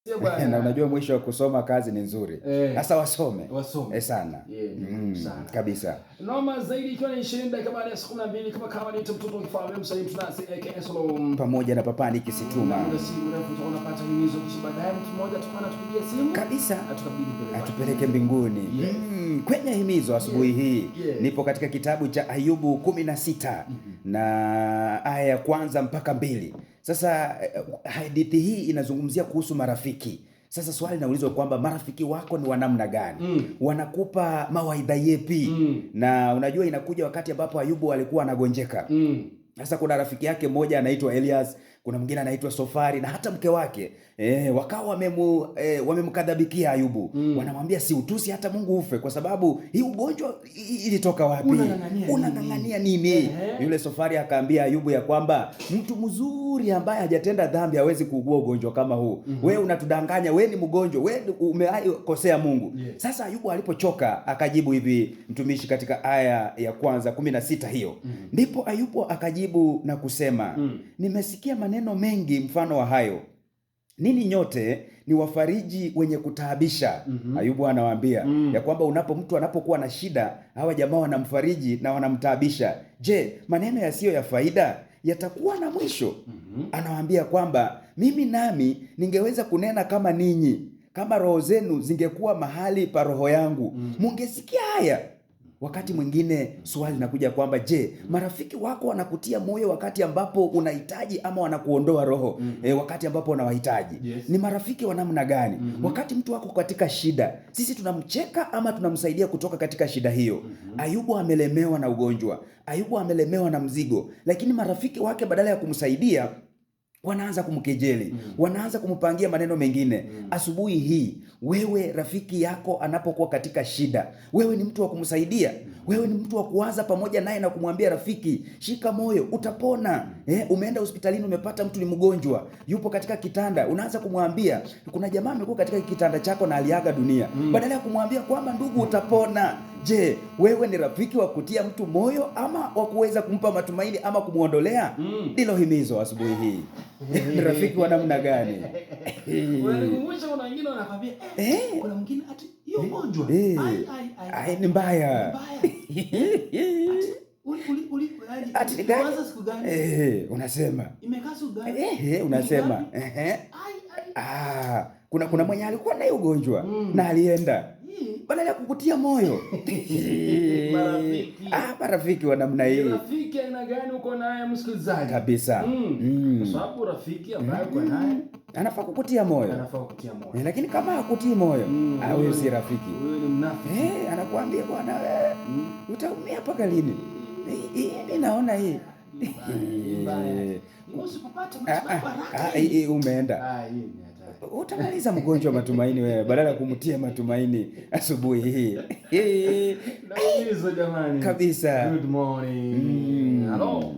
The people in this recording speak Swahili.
Sio bwana. Na unajua mwisho wa kusoma kazi ni nzuri. Sasa wasome. Wasome. Sana. Yeah, sana. Kabisa. Noma zaidi ikiwa ni 20 dakika baada ya saa 12, kama kawa ni mtoto wa kifalme msanii tunasi aka Solomon. Pamoja na Papa Nikisituma. Muda si mrefu tutakuwa tunapata himizo, kisha baadaye mtu mmoja atakuwa anatupigia simu Kabisa. atukabidhi mbele zake. Atupeleke mbinguni. Yes. Kwenye himizo asubuhi hii nipo katika kitabu cha Ayubu 16 na aya ya kwanza mpaka 2. Sasa hadithi hii inazungumzia kuhusu marafiki. Sasa swali linaulizwa kwamba marafiki wako ni wa namna gani? Wanakupa mawaidha yepi? Na unajua inakuja wakati ambapo Ayubu alikuwa anagonjeka. Sasa kuna rafiki yake mmoja anaitwa Elias, kuna mwingine anaitwa Sofari na hata mke wake. Wakawa wamemkadhabikia Ayubu. Wanamwambia si utusi hata Mungu ufe, kwa sababu hii ugonjwa ilitoka wapi? Unang'ang'ania nini? Unang'ang'ania nini? Yule Sofari akaambia Ayubu ya kwamba mtu mzuri ambaye hajatenda dhambi hawezi kuugua ugonjwa kama huu. Wewe unatudanganya, wewe ni mgonjwa, wewe umekosea Mungu. Sasa Ayubu alipochoka akajibu hivi mtumishi katika aya ya kwanza 16 hiyo. Ndipo Ayubu akajibu na kusema, nimesikia maneno mengi mfano wa hayo. Ninyi nyote ni wafariji wenye kutaabisha. Ayubu anawaambia ya kwamba mtu anapokuwa na shida, hawa jamaa wanamfariji na wanamtaabisha. Je, maneno yasiyo ya faida yatakuwa na mwisho? Anawaambia kwamba mimi nami ningeweza kunena kama ninyi, kama roho zenu zingekuwa mahali pa roho yangu, mungesikia haya. Wakati mwingine swali linakuja kwamba je, marafiki wako wanakutia moyo wakati ambapo unahitaji ama wanakuondoa roho? Wakati ambapo unawahitaji. Ni marafiki wa namna gani? Wakati mtu wako katika shida, sisi tunamcheka ama tunamsaidia kutoka katika shida hiyo? Ayubu amelemewa na ugonjwa, Ayubu amelemewa na mzigo, lakini marafiki wake badala ya kumsaidia wanaanza kumkejeli, wanaanza kumpangia maneno mengine. Asubuhi hii wewe rafiki yako anapokuwa katika shida, wewe ni mtu wa kumsaidia, wewe ni mtu wa kuanza pamoja naye na kumwambia rafiki, shika moyo, utapona. Umeenda hospitalini umepata mtu ni mgonjwa, yupo katika kitanda, unaanza kumwambia kuna jamaa amekuwa katika kitanda chako na aliaga dunia. Badala ya kumwambia kwamba ndugu utapona. Je, wewe ni rafiki wa kutia mtu moyo ama wa kuweza kumpa matumaini ama kumuondolea? Ndilo himizo asubuhi hii. Ni rafiki wa namna gani? Unanikumbusha kuna wengine wanakwambia, kuna mwingine ati hiyo ugonjwa. Ai, ai, ai. Ai, ni mbaya. Mbaya. Ati, Ati ni gani? ulianza siku gani? Unasema. Imekaa siku gani? Unasema. Ni gani? Ai, ai. Kuna mwenye alikuwa naye ugonjwa na alienda. Badala ya kukutia moyo. Marafiki. Marafiki wa namna hii. Rafiki aina gani uko naye msikilizaji? Kabisa. Kwa sababu rafiki ambaye uko naye anafaa kukutia moyo. Anafaa kukutia moyo. Lakini kama hakutii moyo, huyo si rafiki. Huyo ni mnafiki. Anakuambia bwana, utaumia mpaka lini? Mimi naona hii. Mbaya. Usipopata matibabu haraka. Hii umeenda. Hii ni hatari. Utamaliza mgonjwa matumaini wewe, badala ya kumtia matumaini asubuhi hii. Nauliza jamani. Kabisa. Good morning. Hello.